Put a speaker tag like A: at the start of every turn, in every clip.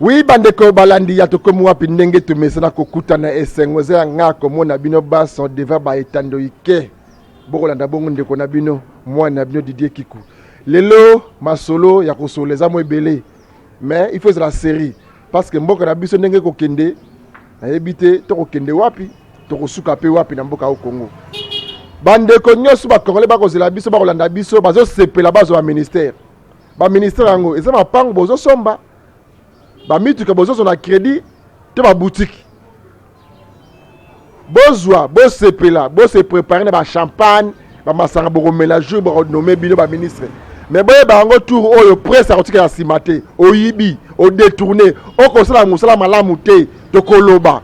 A: Oui bandeko balandi ya tokomi wapi ndenge tomesana kokutana esengo eza ya nga komona bino baso devant ba etando ike bokolanda bongo ndeko na bino mwana na bino Didier Kiku lelo masolo ya kosolola eza mwa ebele mais il faut ezala série parce que mboka na biso ndenge ekokende nayebi te tokokende wapi tokosuka mpe wapi na mboka ya Congo bandeko nyonso bakongole bakozela biso bakolanda biso bazosepela bazwa baministère baministère yango eza mapango bozosomba bamituka bozozwa na crédit to babutiki bozwa bosepela bose prépare na bachampagne bamasanga bokomela jour bakonome bino baministre me boyeba yango tour oyo presse akotikala nsima te oyibi odetourne okosala mosala malamu te tokoloba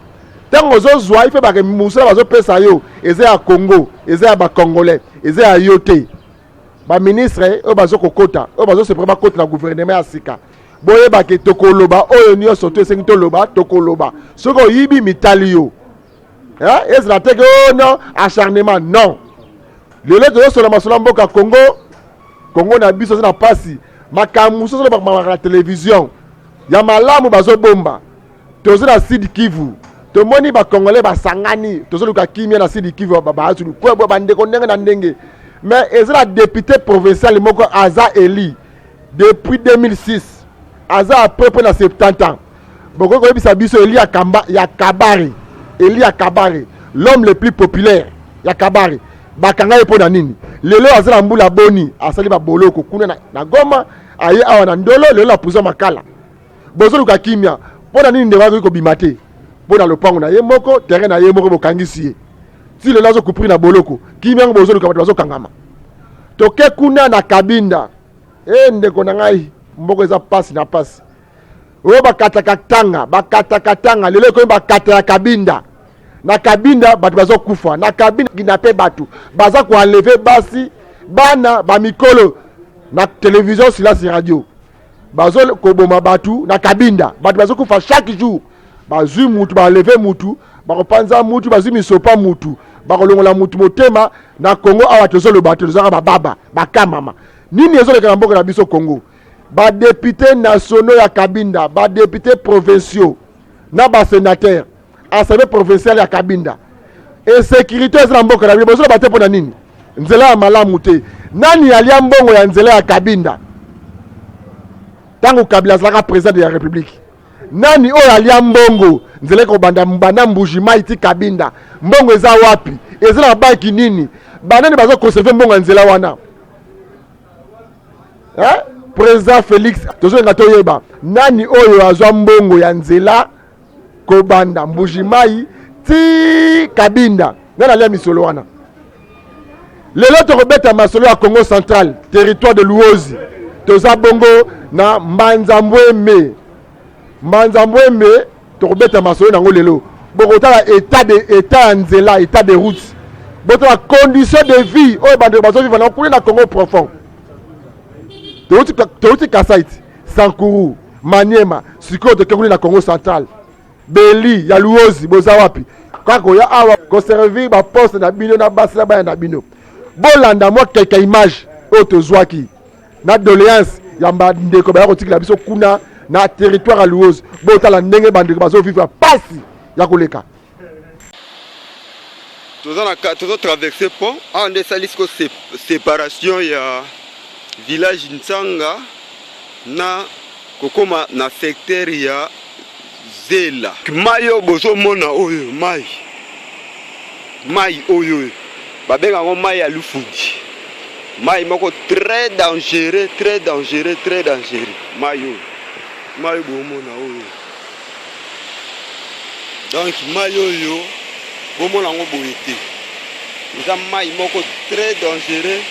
A: ntango ozozwa ife bake mosala bazopesa yo eza ya congo eza ya bacongolais eza ya yo te baministre oyo bazokokota oyo bazosepela bakota na gouvernement ya sika boyeba ke tokoloba oyo nyonso to esengi toloba tokoloba soki oyibi mitali yo ezala te ke oh non acharnement non lelo tozosola masolo ya mboka congo congo na biso eza na mpasi makambo mosusu olobaka na televizio ya malamu bazobomba toza na sud kivu tomoni bacongolais basangani tozoluka kimia na sud kivu baazulukwebwa bandeko ndenge na ndenge mais eza na député provincial moko aza eli depuis 2006 aza après mpe na 70 ans bokoki koyebisa biso eli ya, kamba, ya kabare eli ya kabare l'homme le plus populaire ya kabare bakanga ye mpo na nini lelo aza na mbula boni asali baboloko kuna na, na goma aye awa na ndolo lelo na prison makala bozoluka kimia mpo na nini ndeko akoki kobima te mpo na lopango na ye moko terrain na ye moko bokangisi ye ti lelo azokupri na boloko kimia yango bozoluka bato bazokangama toke kuna na kabinda e ndeko na ngai mboka eza pasi na pasi oyo bakataka tanga bakataka tanga lelo ekomi bakata ya kabinda na kabinda bato bazokufa na kabinda mpe bato baza koenleve basi bana bamikolo na televizio silasi radio bazo koboma batu na kabinda bato bazokufa chaque jour bazwi mutu baleve mutu bakopanza mutu bazwi misopa mutu bakolongola mutu motema na congo awa tozoloba te tozalaka bababa bakamama nini ezoleka na mboka na biso congo badepute nationaux ya kabinda badepute provinciaux na basénateur assemblée provinciale ya kabinda insécurité eza na mboka na bino bozoloba te mpo na nini nzela ya malamu te nani alia mbongo ya nzela ya kabinda ntango kabila azalaka président de la république nani oyo alia mbongo nzela ekobanda banda mbuji mai ti kabinda mbongo eza wapi eza na banki nini banani bazo conserve mbongo ya nzela wana eh? président félix tozolinga toyeba nani oyo azwa mbongo ya nzela kobanda Mbuji-Mayi ti Kabinda nani alia misolo wana lelo tokobeta masolo ya Congo central territoire de Luozi toza bongo na Mbanza Mbwembe Mbanza Mbwembe tokobeta masolo nango lelo bokotala état de état ya nzela état de route botala condition de vie oyo bandeko bazovivre na kuna na Congo profond touti Kasai Sankuru Maniema sikoyo toke kuna na Congo central Beli ya Luozi boza wapi kaka koya awa koservir baposte na bino na basi na bana na bino bolanda mwa quelques image oyo tozwaki na doléance ya bandeko baya kotikela biso kuna na territoire ya Luozi botala ndenge bandeko bazovivre pasi ya koleka
B: toza na tozo traverse pont awa nde esali siko separation ya village Nsanga na kokoma na secteur ya Zela. Mai oyo bozomona oyo mai mai oyo oyo babenga yango mai ya Lufudi, mai moko très dangereux, très dangereux, très dangereux mai oyo mai oyo bomona oyo Donc mai oyo bomona yango boye te, eza mai moko très dangereux.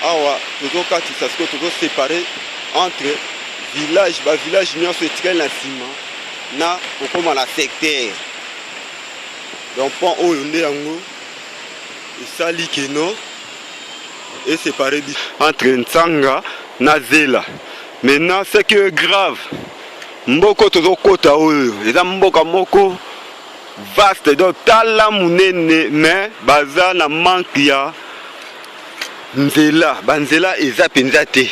B: Awa tozokatisa sikoyo, tozosepare entre village ba village nyonso etikali na nsima na kokoma na secteur. Donc pont oyo nde yango esali keno e séparer biso entre Nsanga na Zela. Maintenant ce qui est grave, mboka tozokota oyo eza mboka moko. Vaste donc tala munene mais baza na manque ya nzela, ba nzela eza penza te,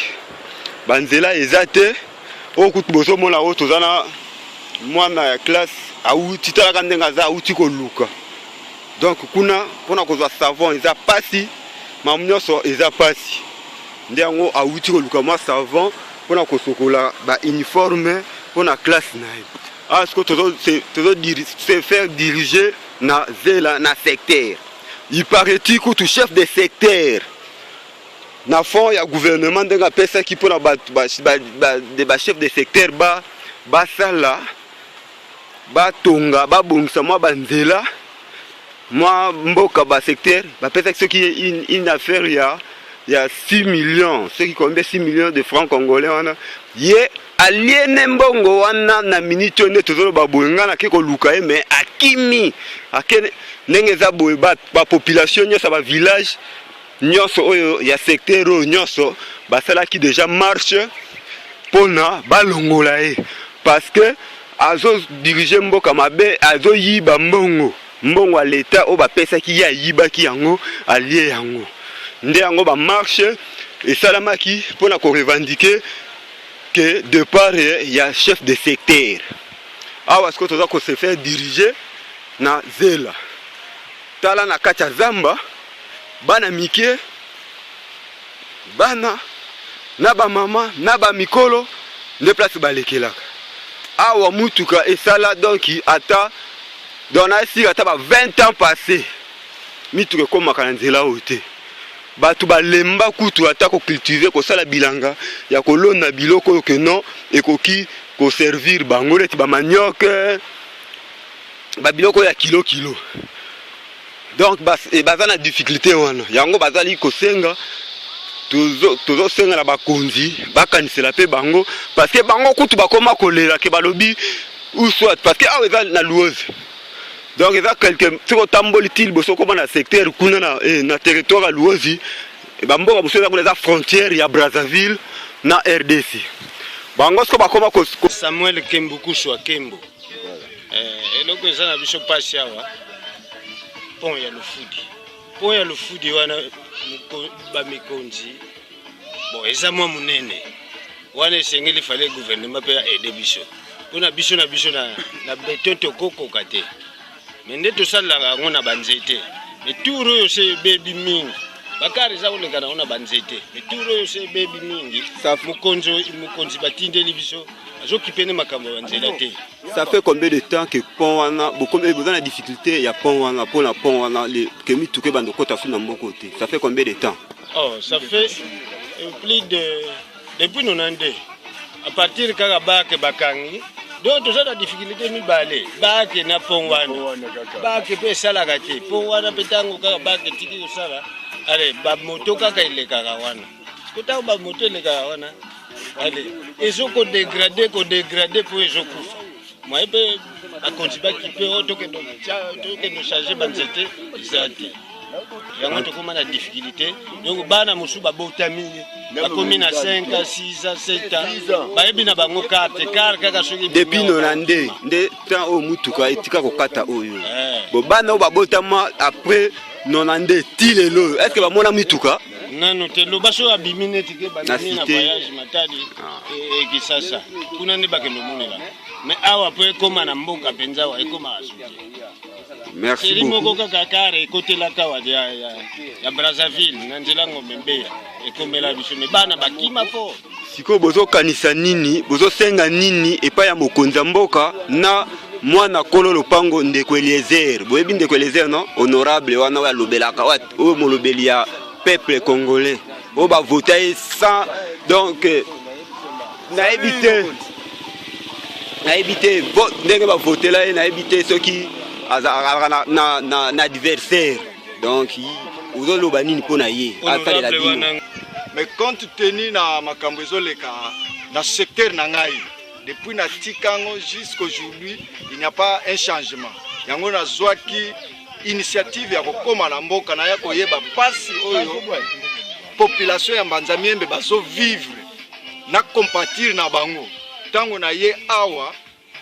B: ba nzela eza te. Oyo kutu bozomona oyo toza na mwana ya classe awuti, talaka ndenge aza awuti koluka donc kuna mpona kozwa savon eza pasi, mamu nyonso eza pasi, nde yango awuti koluka mwa savon mpona kosokola ba uniforme mpona classe na ye. Ah, sikoyo tozo se, tozo diri, se faire diriger na zela na secteur. Il paraît-il kutu chef de secteur na fond ya gouvernement ndenge apesaki mpona bato ba, ba, ba, de ba chef de secteur ba basala batonga babongisa mwa banzela mwa mboka ba secteur bapesaki soki une, une affaire ya ya 6 millions soki combien 6 millions de francs congolais wana ye aliene mbongo wana na minute oyo nde tozoloba boye ngai nake koluka ye mais akimi ake ndenge eza boye bapopulation ba nyonso ya bavillage nyonso oyo ya secteur oyo nyonso basalaki deja marche mpona balongola ye parce que azo dirige mboka mabe, azoyiba mbongo mbongo ya leta oyo bapesaki ye, ayibaki yango, alie yango. Nde yango ba marche esalamaki mpona ko revendiquer que depart ya chef de secteur. Awa sikoyo toza ko se faire diriger na zela. Tala na kati ya zamba bana mike, bana na ba mama na ba mikolo nde place balekelaka awa. Mutuka esala donc ata donc na esika ata ba 20 ans passé mituka ekomaka na nzela oyo te. Bato balemba kutu ata kocultive, kosala bilanga ya kolona biloko oyo ke non ekoki koservir bango neti bamanioc, babiloko oyo ya kilo kilo. Donc baza na difficulté wana, yango bazali kosenga, tozosenga na bakonzi bakanisela mpe bango, parce que bango kutu bakoma kolela ke balobi ou soit parce que awa eza na Luozi, donc eza quelque soki otamboli ti liboso okoma na secteur kuna na territoire ya Luozi, bamboka mosusu eza kuna, eza frontière ya Brazzaville na RDC. Bango siko bakoma
C: Samuel Kembukuswa Kembo. Eloko eza na biso mpasi awa, pont ya Lufudi. Pont ya Lufudi wana, bamikonzi, bon, eza mwa monene wana, esengeli fale gouvernement mpe aide biso mpona biso na biso na beton tokokoka te, me nde tosalelaka yango na banzete. Me tour oyo se ebebi mingi, bakare eza koleka nango na banzete, me tour oyo se ebebi mingi. Mokonzi batindeli biso azokipene makambo ya banzela te.
B: Ça fait combien de temps que pont wana bokomi boza na difficulté ya pont wana, mpona pont wana ke mituka ebanda okota su na mboka te? Ça fait combien de temps?
C: Oh, ça fait plus de depuis 92, à partir kaka bake bakangi. Donc toza na difficulté mibale, bake na pont wana. Bake mpe esalaka te, pont wana mpe ntango kaka bake etiki kosala, ale bamoto kaka elekaka wana. Ko ntango bamoto elekaka wana, ale ezokodégrader, kodégrader mpo ezokufa. Moye mpe bakonzi bakipe oyo tokende changer banzete eza te. Yango tokóma na difficulté. Donc bana mosusu babotami, bakomi na 5 ans, 6 ans, 7 ans, bayebi na bango carte car kaka soki
B: Depuis 92 nde temps oyo mutuka etika kokata oyo. Bo bana oyo babotama après 92 ti lelo oyo, est ce que bamona mituka?
C: Nano te. Loba soki abimi neti ke babimi na voyage Matadi e Kisasa kuna nde bakende omonela, mais awa po ekóma na mboka mpenza awa ekómaka su te.
B: Merci
C: Seri moko
B: beaucoup.
C: Kaka kare ekotelaka awa ya Brazzaville na nzela Ngombe Mbeya, ekomela biso, me bana bakima fo.
B: Sikoyo bozokanisa nini, bozosenga nini epai ya mokonzi ya mboka na mwana kolo lopango, ndeko Eliezer? Boyebi ndeko Eliezer, no honorable wana oyo alobelaka, oyo molobeli ya peuple congolais oyo bavota ye sans. Donc nayebi te ndenge bavotela ye, nayebi te soki azalaka na adversaire. Donc ozoloba nini mpo na ye asalela
C: Honorable
B: bino?
C: wana.
D: Mais compte tenu na makambo ezoleka na secteur na ngai depuis natika yango jusqu'aujourd'hui, il n'y a pas un changement. Yango nazwaki initiative ya kokóma na mboka, naya koyeba mpasi oyo population ya Mbanza Miembe bazovivre, na compatir na bango. Ntango na ye awa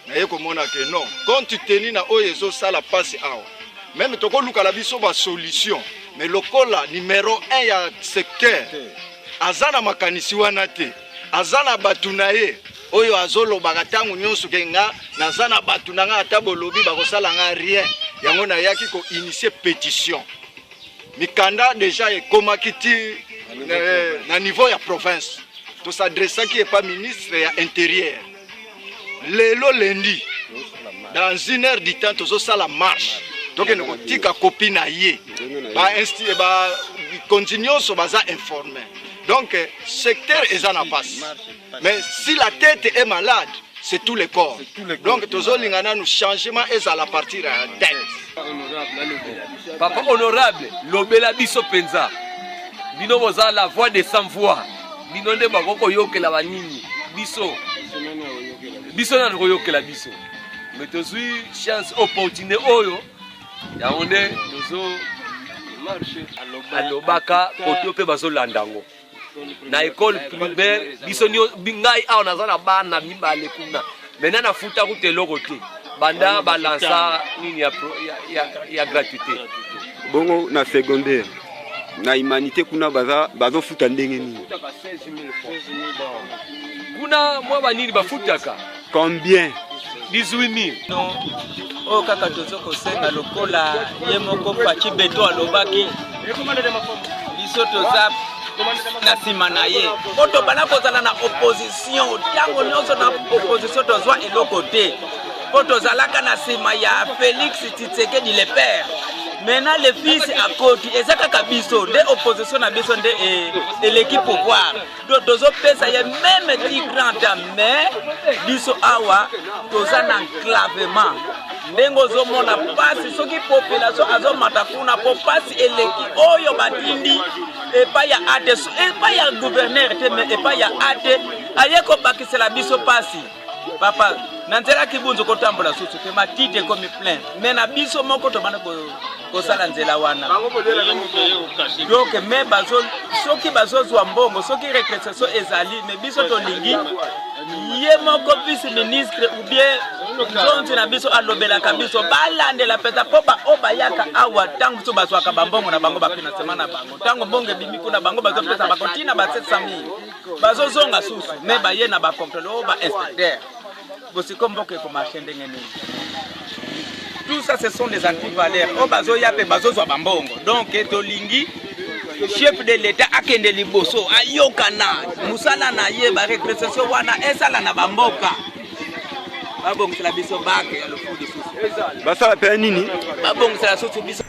D: Naye komona ke non, compte tenu na oyo ezosala pasi awa, meme tokolukala biso ba solution, mais lokola numero 1 ya secteur aza na makanisi wana te, aza na bato na ye oyo azolobaka ntango nyonso ke nga naza na bato na nga, ata bolobi bakosala nga rien. Yango nayaki ko initier petition, mikanda deja ekomaki ti na niveau ya province, tosadressaki epa ministre ya interieur. Lelo lundi dans une heure du temps tozosala marche, tokende kotika kopi na ye, bakonzi nyonso baza informé. Donc secteur eza na pasi, mais si la tête est malade, c'est tout le corps. Donc tozolinga nanu changement ezala partir ya tête.
E: Papa honorable, lobela biso mpenza. Bino boza la voix de sans voix, bino nde bakoki koyokela banini biso, biso nani koyokela biso. Mais tozwi chance, opportunité oyo, yango nde tozo alobaka koto mpe bazolanda yango na école primaire. Biso ngai awa naza na bana mibale kuna, maintenant nafuta kuta eloko te banda balansa nini ya gratuité.
B: Bongo na secondaire, na humanité kuna baza bazofuta ndenge nini?
E: Kuna mwa banini bafutaka.
B: Combien?
E: 18 000.
F: Oyo kaka tozo kosenga, lokola ye moko Fatshi Béton alobaki, biso toza na nsima na ye, mpo tobanda kozala na opposition ntango nyonso. Na opposition tozwa eloko te, mpo tozalaka na nsima ya Félix Tshisekedi le père. Maintenant le fils akoti, eza kaka biso nde opposition na biso nde eleki pouvoir. Donc tozopesa ye même ti grand temps, mais biso awa toza na enclavement. Ndenge ozomona pasi, soki population azomata kuna mpo pasi eleki, oyo batindi epai ya ate, epai ya gouverneur te, mais epai ya ate aye kobakisela biso pasi. Papa, na nzela Kibunzu kotambola susu te, matiti ekomi plein, mais na biso moko tobanda kosala nzela wana. Donc mais bazo, soki bazozwa mbongo, soki récréation ezali, mais biso tolingi ye moko vice ministre ou bien nzonzi na biso alobelaka biso, balandela mpenza, mpo baoyo bayaka awa, ntango biso bazwaka bambongo na bango, bafinancement na bango, ntango mbongo ebimi kuna, bango bazopesa bango ntina ba 700 000, bazozonga susu, mais baye na bacontrôle oyo bainspecteur. Bosiko mboka ekomarcher ndenge nini? Tout ça, ce sont des antivaleurs oyo bazoya mpe bazozwa bambongo. Donc tolingi chef de l'État akende liboso, ayokana mosala na ye, barépression wana esala na bamboka, babongisela biso bake ya lofu lisusu.
B: Basala mpe nini?
F: Babongisela susu biso.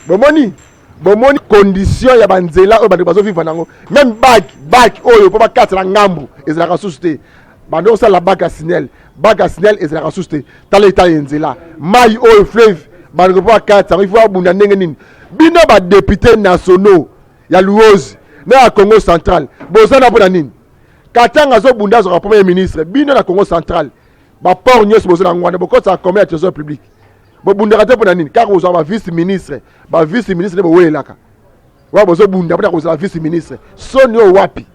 A: Bomoni, bomoni condition ya banzela oyo bandeko bazovivre nango. Même bac, bac oyo mpo bakatela ngambu ezalaka susu te. Bando kosala bac ya SNEL, bac ya SNEL ezalaka susu te. Tala eta ya nzela, mai oyo fleuve, bandeko mpo bakatisa yango, ifo babunda ndenge nini? Bino badéputé nationaux ya Luozi na ya Congo Central, boza na mpona nini? Katanga azobunda, azwaka premier ministre. Bino na Congo Central, baport nyonso boza nango wana, bokosaka combien ya trésor public? Bobundaka te mpona nini? Kaka kozwa bavice ministre, bavice ministre nde bowelelaka wa, bozobunda mpona kozala vice ministre. Soni oyo wapi?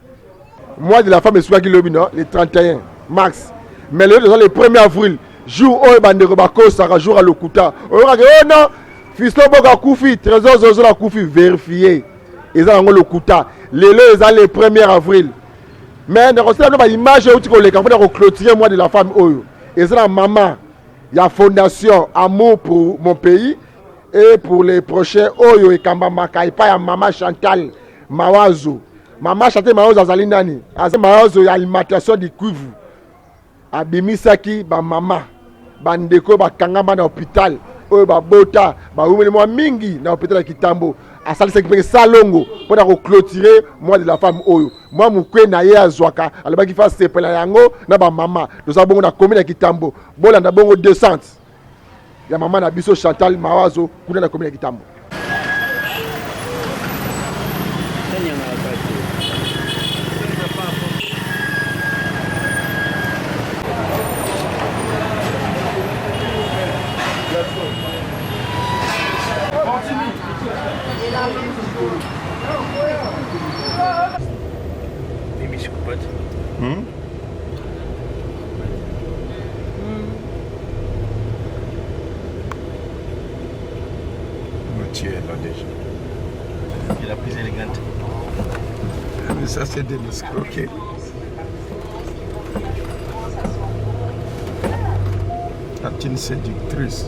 A: Mois de la femme esukaki lobi, no le 31 mars, mais lelo toza le 1er avril, jour oyo bandeko bakosaka, jour ya lokuta. Oyokaki oh non, Fiston Boka akufi, Trésor Zozola akufi. Vérifie, eza yango lokuta. Lelo eza le 1er avril. Mais nakosala bino baimage euti koleka mpona koclôturer mois de la femme oyo. Eza na mama ya Fondation Amour pour mon pays et pour les prochains, oyo ekambamaka epai ya mama Chantal Mawazo. Mama Chantal Mawazo azali nani? Aza Mawazo ya alimentation du Kivu. Abimisaki bamama, bandeko bakangama na hôpital, oyo babota bawumeli mwa mingi na hôpital ya Kitambo. Asalisaki mpe salongo mpona koclôturer mois de la femme oyo. Mwa mokwe na ye azwaka, alobaki fa sepela yango na bamama. Toza bongo na commune ya Kitambo. Bolanda bongo descente ya mama na biso Chantal Mawazo kuna na commune ya Kitambo.
G: Tu es là déjà.
H: Et la plus élégante.
G: Mais ça, c'est de l'escroquer. C'est une séductrice.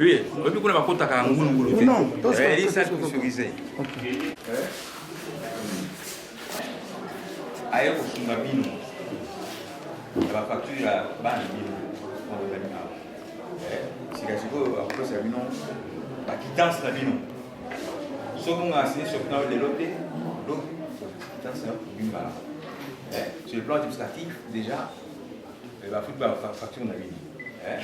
I: Oui, oyebi kuna bakotaka ngulungulu te.
G: Non,
I: eh, sécurisé. Aye kosunga bino na bafacture ya bana bino oyo awa. Eh, sika sikoyo akopesa bino baquittance na bino. Soki onga asini soki na lelo te, donc quittance na kobimba. Eh, sur le plan administratif déjà eh, bafuti bafacture na bino. Eh.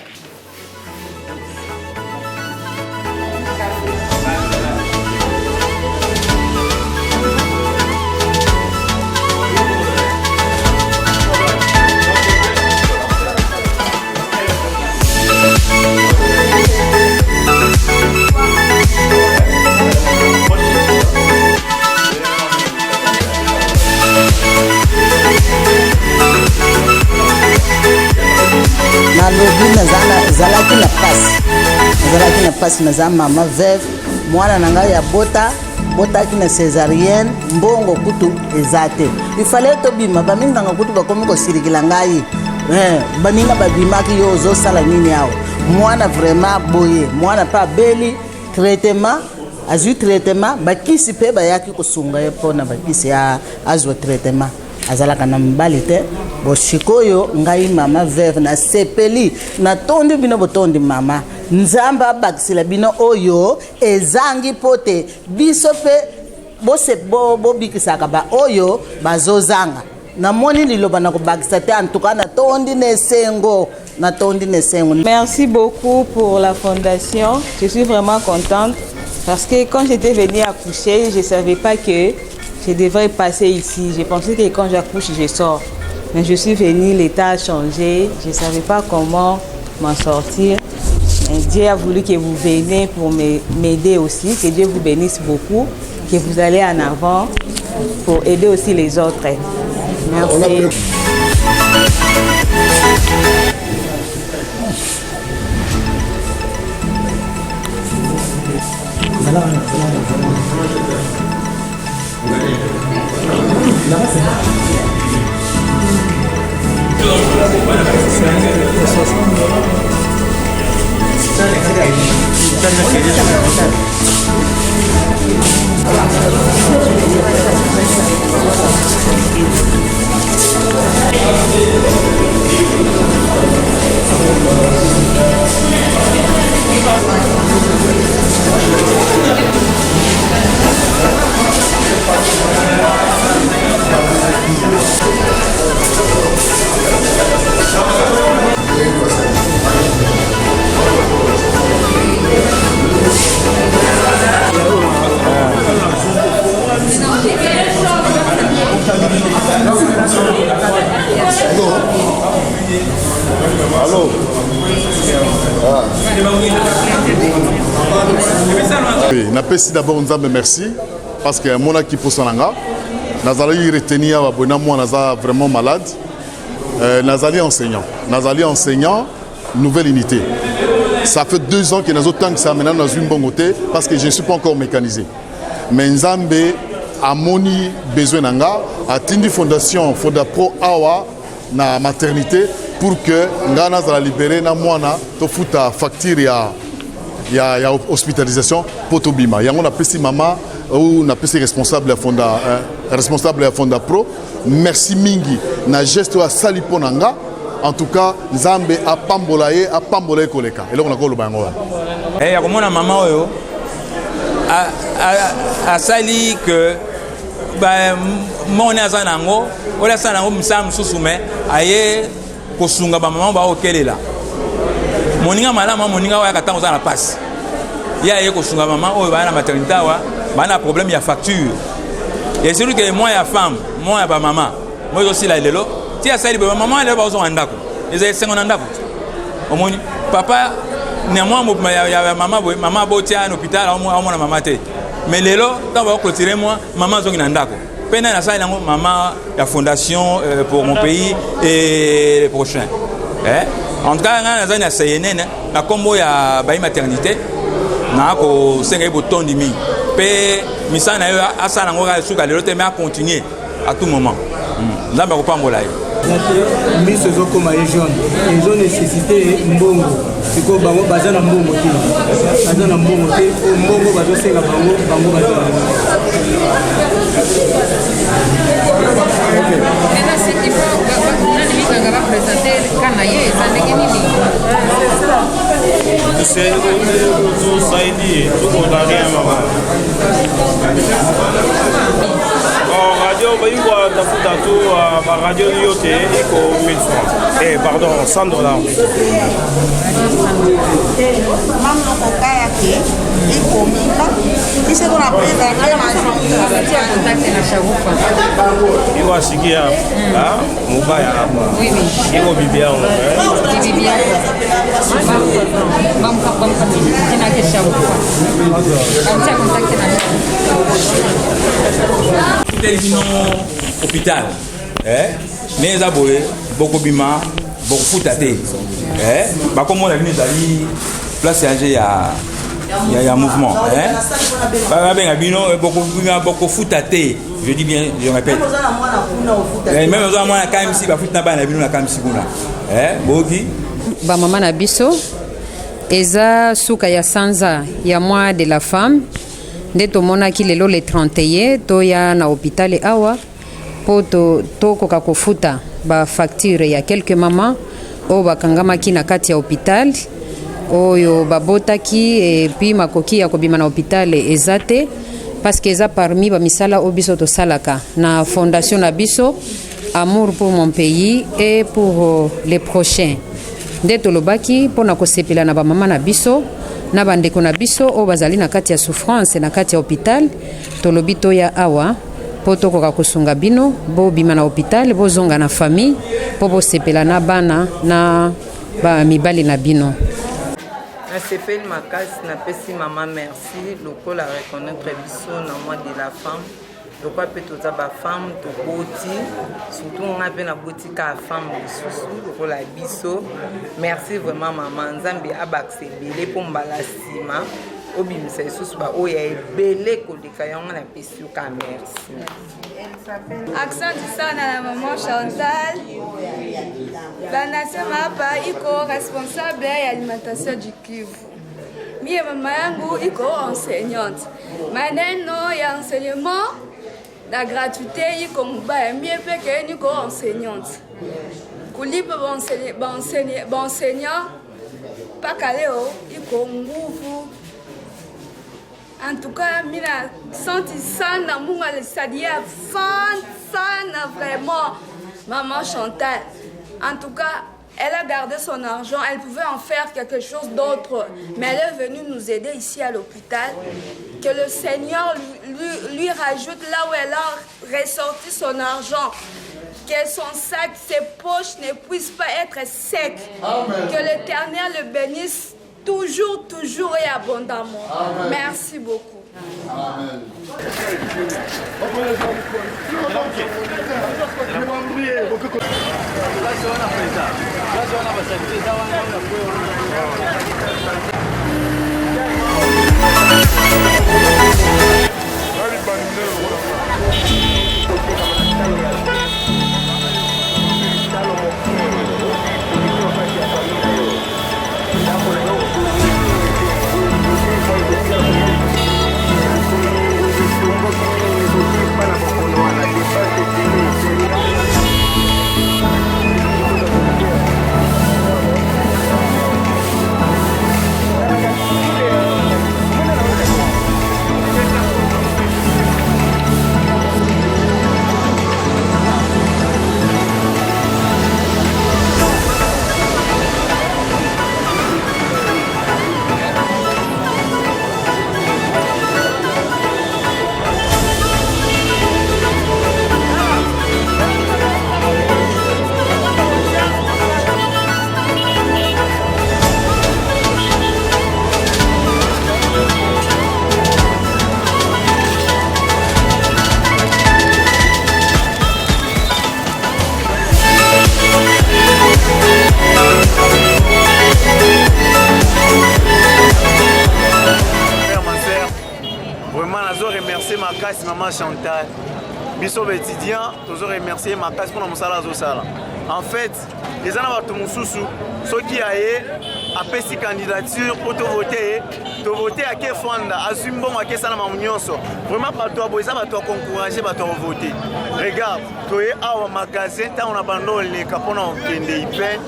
J: Nalobi nazalaki na pasi, nazalaki na pasi, naza mama veuve, mwana na ngai abota botaki na césarienne, mbongo kutu eza te, ifale tobima. Baminganga kutu bakomi kosilikila ngai, eh, baninga babimaki, yo ozosala nini awa? Mwana vraiment boye, mwana mpe abeli, traitement azwi traitement, bakisi mpe bayaki kosunga ye mpona bakisi azwa traitement, azalaka na mobali te. Bo sikoyo ngai mama veuve nasepeli, natondi bino botondi mama, Nzambe abakisela bino oyo ezangi, mpo te biso mpe bobikisaka baoyo bazozanga. Namoni liloba na kobakisa te, antuka natondi na esengo, natondi na esengo.
K: Merci beaucoup pour la fondation. Je suis vraiment contente parce que quand j'étais venue accoucher, je ne savais pas que je devrais passer ici. Je pensais que quand j'accouche, je sors. Mais je suis venue, l'état a changé. Je ne savais pas comment m'en sortir. Mais Dieu a voulu que vous veniez pour m'aider aussi. Que Dieu vous bénisse beaucoup. Que vous allez en avant pour aider aussi les autres. Merci.
L: Allô? Ah.
M: Oui, napesi d'abord Nzambe merci parce que amonaki mposa na nga. Nazalaki retenu awa boye na mwana aza vraiment malade. Nazali enseignant, nazali enseignant nouvelle unité. Ça fait 2 ans que nazotangisa, maintenant nazwi mbongo te parce que je ne suis pas encore mécanisé. Mais Nzambe amoni besoin na nga, atindi fondation Fondapro awa na maternité pour que nga nazala libéré na mwana tofuta facture ya ya, ya hospitalisation mpo tobima yango. Napesi mama ou napesi responsable ya fonda, responsable ya Fonda Pro merci mingi na geste oyo asali mpo na nga. En tout cas, Nzambe apambola ye, apambola ye koleka. Eloko nakoloba yango wana.
I: Ya komona mama oyo asali ke moni aza nango oyo asala nango mosala mosusu, me aye kosunga bamama baokelela moninga malamu, moninga oyo ayaka ntango oza na pasi. Ye aye kosunga mama oyo baya na maternité awa, baya na problème ya facture, et surtout que mois ya femme, mois ya bamama, mois ezosila lelo. Ti asali boye, bamama lelo bazonga ndako, eza esengo na ndako. Omoni papa na mwa mobima ya mama boye, mama abotia na hôpital, aomona mama te, mais lelo ntango bakoclôturer mois, mama azongi na ndako. Mpe nani asali yango? Mama ya Fondation pour mon pays et le prochain, eh? En tout cas, ngai nazali na CNN na nkombo ya bayi maternité, naa kosenga ye botondi mingi mpe misala na ye asala yango kaka suka lelo te, mais acontinue à tout moment. Nzambe akopambola ye.
N: Miso ezokoma ye jaune, ezo nécessité mbongo. Sikoyo bango baza na mbongo te, baza na mbongo te. Oyo mbongo bazosenga bango, bango baza na
O: Maintenant, c'est il faut nani minganga baprésente ka na ye, eza ndenge nini?
P: Tusaidie, tuko na rien mama. Bon, radio iko tafuta tu ba radio yote iko 1000 francs. Eh pardon, 100 $.
J: Mama kaka yake ikomika kisha
O: Apatia contact na Sharufa.
P: Iko asikia ah mubaya hapa.
O: Oui.
P: Iko bibi yangu. Eh.
O: Bibi yako. Bampatie jina yake Sharufa. Apatia contact na Sharufa.
I: Futeli bino hôpital, eh? Nde eza boye, bokobima, bokofuta te, eh? Bakomona bino ezali place ya ya mouvement, eh? Babenga bino, bokobima, bokofuta te. Je dis bien, je répète, même oza mwana KMC, bafuti na bana na bino na KMC kuna, eh? Boyoki?
O: Bamama na biso, eza suka ya sanza ya mois de la femme, nde tomonaki lelo le 31 toya na hôpital awa mpo tokoka kofuta bafacture ya quelques mama oyo bakangamaki na kati ya hôpital, oyo babotaki et puis makoki ya kobima na hôpital eza te, parce que eza parmi bamisala oyo biso tosalaka na fondation na biso, Amour pour mon pays et pour les prochains. Nde tolobaki mpona kosepela na bamama na biso na bandeko na biso oyo bazali na kati ya souffrance na kati ya hôpital. Tolobi toya awa mpo tokoka kosunga bino, bobima na hôpital, bozonga na famille mpo bosepela na bana na bamibali na bino.
Q: Nasepeli makasi, napesi mama merci lokola reconnaître biso na mois de la femme, lokola mpe toza bafemme, toboti, surtout nga mpe naboti kaka femme lisusu lokola biso. Merci vraiment mama, Nzambe abakisa ebele mpo mbala nsima obimisa lisusu baoyo ya ebele koleka yango. Napesi yo kaka merci.
R: Asante sana na mama Chantal. Banasema hapa iko responsable ya alimentation du Kivu. Mie mama yangu iko enseignante. Maneno ya enseignement na gratuité iko mubaya. Mie peke niko enseignante. Kulipa baenseignant mpaka leo iko nguvu. En tout cas, mina senti sana, Mungu alisaidia sana sana vraiment maman Chantal. En tout cas, elle a gardé son argent, elle pouvait en faire quelque chose d'autre, mais elle est venue nous aider ici à l'hôpital. Que le Seigneur lui rajoute là où elle a ressorti son argent. Que son sac, ses poches ne puissent pas être secs. Que l'Éternel le bénisse toujours, toujours et abondamment.
L: Amen.
R: Merci beaucoup.
L: Amen.
S: makasi mama Chantal. Biso ba étudiants tozo remercier makasi mpona mosala azosala. En fait, eza na bato mosusu soki aye apesi candidature mpo tovote ye tovote ake fanda azwi mbongo ake esala mamu nyonso vraiment bato ya boye eza bato ya koencourage bato ya kovote regarde toye awa magasin ntango na banda oleka mpona kokende ipen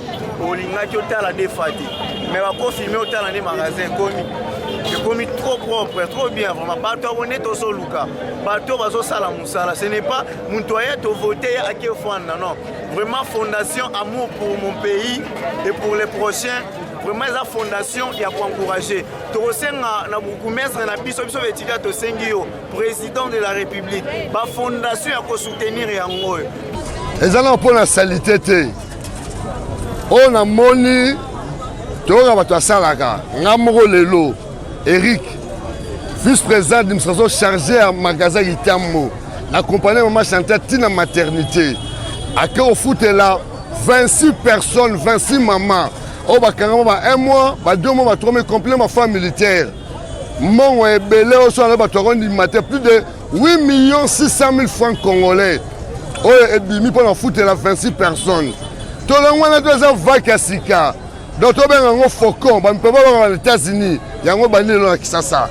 S: olingaki otala defa te mais bakofilme otala nde magasin ekomi ekomi trop propre trop bien vraiment bato yango nde tozoluka bato oyo bazosala mosala ce n'est pas moto aye tovote ye ake fanda non vraiment fondation amour pour mon pays et pour les prochains vraiment eza fondation ya koencourage tokosenga na bourgmestre na biso biso baetudia tosengi yo président de la république bafondation ya kosoutenir yango oyo
L: eza na mpo na salite te oyo namoni toyoka bato asalaka nga moko lelo eric vice président administration chargé ya magasin kitambo na compagnie mama chantal ntina maternité ake kofutela 26 personnes 26 mama oyo bakangama ba 1 mois ba 2 mois ba 3 mois complet ma femme militaire mbongo ebele oyo so na bato yakondima te plus de 8 millions 600 000 francs congolais oyo ebimi mpo na kofutela 26 personnes tolongwana to eza vake ya sika donc tobenga yango faucon bampe babanga na états-unis yango bandi lelo na kisasa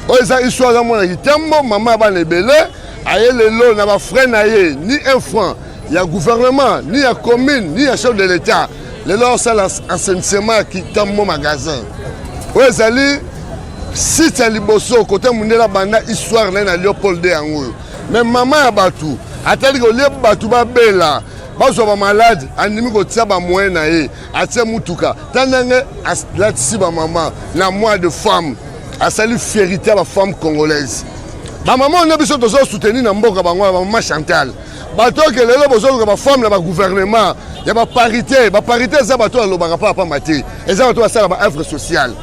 L: oyo eza histoire aza mwana kitambo mama ya bana ebele aye lelo na bafrais na ye ni un franc ya gouvernement ni ya commune ni ya chef de l'état lelo asala assainissement ya kitambo magasin oyo ezali site ya liboso kote mundele abanda histoire na ye na leopold de yango oyo me mama ya bato atali kolie bato babela bazwa bamalade andimi kotia bamoyen na ye atie motuka ta ndenge alatisi bamama na mois de femme asali fierité ya bafemme congolaise bamama oyo nde biso tozo soutenir na mboka bango ya bamama chantal bato oke lelo bozoluka bafemme na bagouvernement ya baparité baparité eza bato oyo alobaka mpa pamba te eza bato basala baœuvre sociale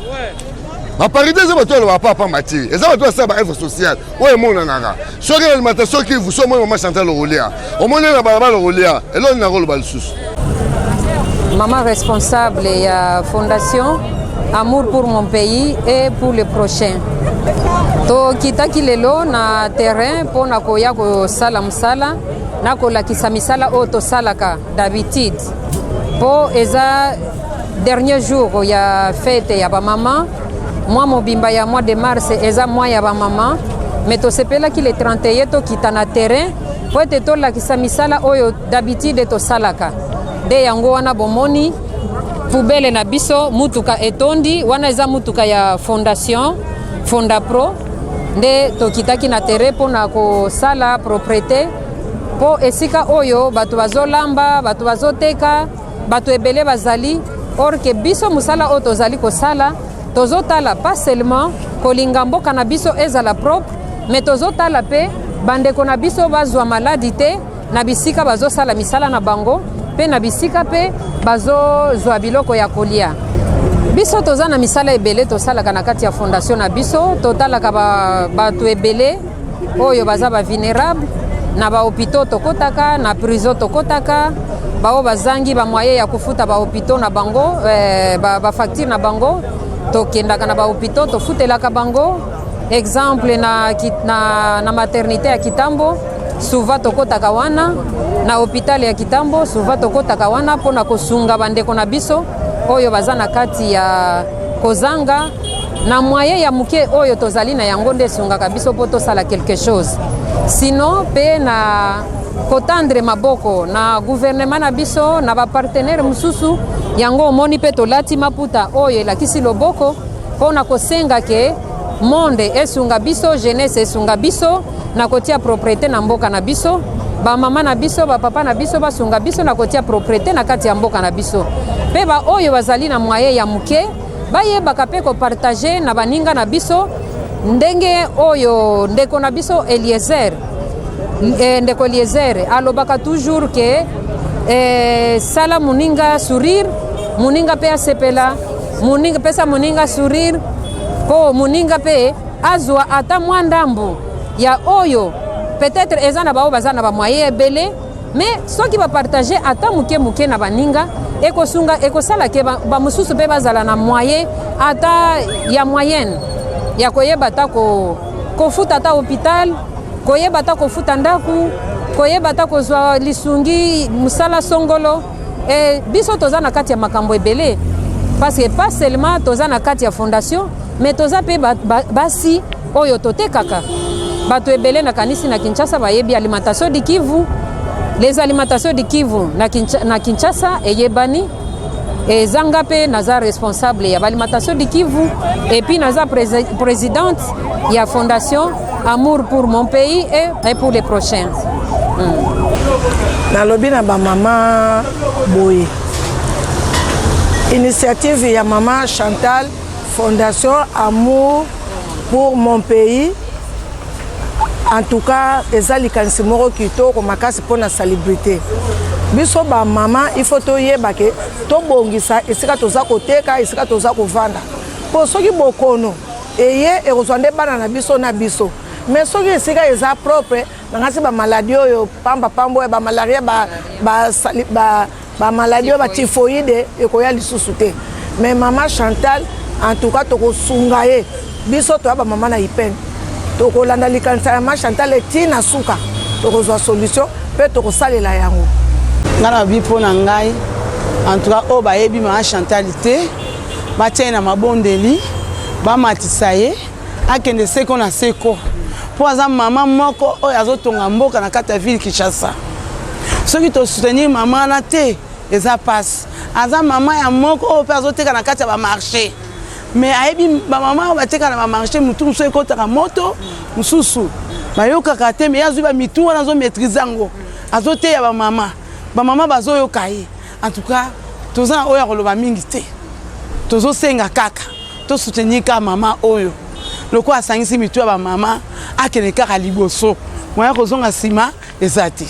L: baparité eza bato oyo alobaka mpa pamba te eza bato basala baœuvre sociale oyo emonanaka soki na alimentation kivu so omoni mama chantal okolia omoni na balabala okolia eloko nini nakoloba lisusu
O: Maman responsable ya fondation Amour pour mon pays et pour le prochain. Tokitaki lelo na terrain mpo na koya kosala mosala na kolakisa misala oyo tosalaka d'habitude mpo eza dernier jour ya fete ya bamama mwa mobimba ya mois de mars eza mwa ya bamama me tosepelaki le 31 tokita na terrain mpo ete tolakisa misala oyo d'habitude tosalaka nde yango wana bomoni pubele na biso mutuka etondi wana eza mutuka ya fondation fondapro nde tokitaki na terrain mpo na kosala proprete mpo esika oyo bato bazolamba bato bazoteka bato ebele bazali or ke biso mosala oyo tozali kosala tozotala pas seulement kolinga mboka na biso ezala propre mais tozotala mpe bandeko na biso bazwa maladi te na bisika bazosala misala na bango mpe na bisika mpe bazozwa biloko ya kolia biso toza na misala ebele tosalaka na kati ya fondation na biso totalaka bato ba ebele oyo baza ba vulnerable na ba hôpitaux tokotaka na prison tokotaka baoyo bazangi ba moyen ya kofuta ba hôpitaux na bango eh, ba, ba facture na bango tokendaka na ba hôpitaux tofutelaka bango exemple na, na, na maternité ya kitambo souvent tokotaka wana na hôpital ya kitambo souvent tokotaka wana mpo na kosunga bandeko na biso oyo baza na kati ya kozanga na moyen ya moke oyo tozali na yango nde esungaka biso mpo tosala quelque chose sinon mpe na kotendre maboko na gouvernement na biso na bapartenere mosusu yango omoni mpe tolati maputa oyo elakisi loboko mpo na kosenga ke monde esunga biso jeunesse esunga biso na kotia proprete na mboka na biso bamama na biso bapapa na biso basunga biso na kotia proprete na kati ya mboka na biso mpe baoyo bazali na moyen ya moke bayebaka mpe kopartage na baninga na biso ndenge oyo ndeko na biso Eliezer eh, ndeko Eliezer alobaka toujours ke eh, sala moninga sourire moninga mpe asepela moninga, pesa moninga sourire mpo moninga mpe azwa ata mwa ndambo ya oyo peut-être eza na baoyo baza na bamoye ebele Mais soki ba partager ata muke muke na baninga ekosunga ekosala ke bamosusu ba mpe bazala na moyen ata ya moyenne ya koyeba ata ko, kofuta ata hôpital Koyeba ata kofuta ndako, koyeba ata kozwa lisungi, mosala songolo. E, biso toza na kati ya makambo ebele parce que pas seulement toza na kati ya fondation mais toza mpe basi ba, oyo totekaka bato ebele nakanisi na Kinshasa bayebi alimentation du Kivu les alimentations du Kivu na, Kinsh na Kinshasa eyebani eza nga mpe naza responsable ya baalimentation du Kivu et puis naza présidente ya fondation Amour pour mon pays et, et pour les prochains. Mm.
T: Nalobi na bamama boye initiative ya mama Chantal fondation Amour pour mon pays en tout cas eza likanisi moko kitoko makasi mpo na salubrité biso bamama il faut toyeba ke tobongisa esika toza koteka esika toza kovanda mpo soki bokono eye ekozwa nde bana na biso na biso mais soki esika eza propre nangasi bamaladi oyo pamba pamba oyo bamalaria bamaladi oyo batyphoïde ekoya lisusu te. Mais mama Chantal, en tout cas tokosunga ye, biso toya bamama na ipene, tokolanda likanisa ya mama Chantal eti na suka, tokozwa solution mpe tokosalela yango.
J: Ngai nalobi mpo na ngai, en tout cas oyo bayebi mama Chantal te, batia ye na mabondeli, bamatisa ye akende seko na seko, mpo aza mama moko oyo azotonga mboka na kati ya ville Kinshasa. Soki tosoutenir mama wana te, eza pasi. Aza mama ya moko oyo mpe azoteka na kati ya bamarché, mais ayebi bamama oyo bateka na bamarché, motu mosusu ekotaka moto, mosusu bayokaka te, mais ye azwi bamitu wana, azomaîtrise yango, azoteya bamama, bamama bazoyoka ye. En tout cas toza na oyo ya koloba mingi te, tozosenga kaka tosoutenir kaka mama oyo, lokola asangisi mitu ya bamama, akende kaka liboso, moya kozonga nsima eza te.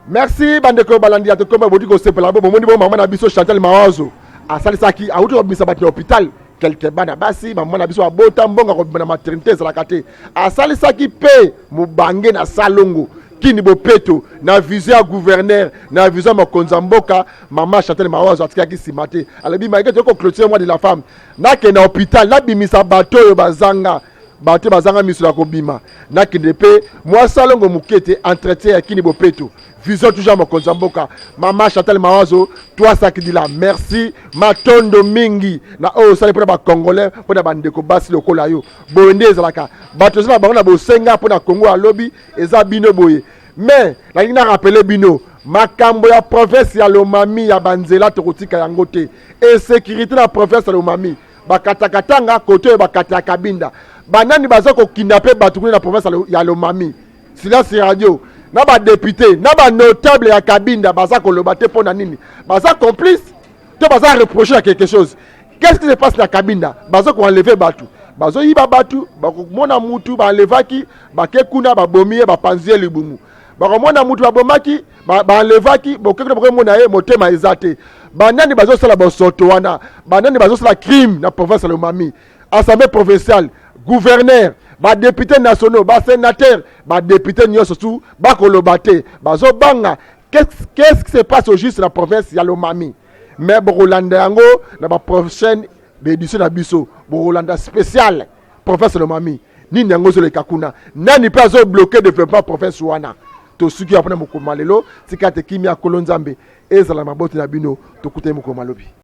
A: Merci bandeko balandi ya Tokomba, boti kosepela bo bomoni bo mama na biso Chantal Mawazo asalisaki, awuti kobimisa bato ya hôpital quelque bana basi, mama na biso abota mbongo akobima na maternité ezalaka te, asalisaki mpe mobange na salongo kini bopeto na vision ya gouverneur na vision ya mokonzi ya mboka. Mama Chantal Mawazo atikaki nsima te, alobi malgré toyei koclôturer mois de la femme, nakende na hôpital nabimisa bato oyo bazanga bato bazanga miso ya kobima, nakende mpe mwa salongo moke te, entretien ya kini bopeto, vision toujours ya mokonzi ya mboka. Mama Chantal Mawazo, twasakidila merci, matondo mingi na oyo osali mpona bacongolais, mpona bandeko basi lokola yo. Boye nde ezalaka, bato eza na bango na bosenga mpona Kongo alobi eza bino boye. Mais nalingi na rappeler bino makambo ya province ya Lomami ya banzela, tokotika yango te. Insécurité na province ya Lomami, bakatakatanga kote oyo bakata ya Kabinda, banani baza kokidnape bato kuna na province ya Lomami? Silence radio na badepute na banotable ya Kabinda baza koloba te. Mpo na nini? Baza complice to baza reproche ya quelque chose? Qu'est-ce qui se passe na Kabinda? Baza koenleve bato, bazoyiba bato, bakomona mutu baenlevaki, bake kuna babomi ye, bapanzi ye libumu. Bakomona mutu babomaki, baenlevaki, boke kuna bokomona ye motema eza te. Banani bazosala bosoto wana? Banani bazosala crime na province ya Lomami? Assemblée provinciale, gouverneur, badepute nationaux, basénateur, badepute nyonso su bakoloba te, bazobanga. Qu'est-ce qui se passe au juste na province ya Lomami? Mais bokolanda yango na baprochaine baédition na biso, bokolanda spécial province Lomami, nini yango ezoleka kuna, nani mpe azobloke développement province wana. Tosuki ya mpona mokolo lelo, tika te kimia kolo Nzambe ezala maboti na bino. Tokutani mokolo malobi.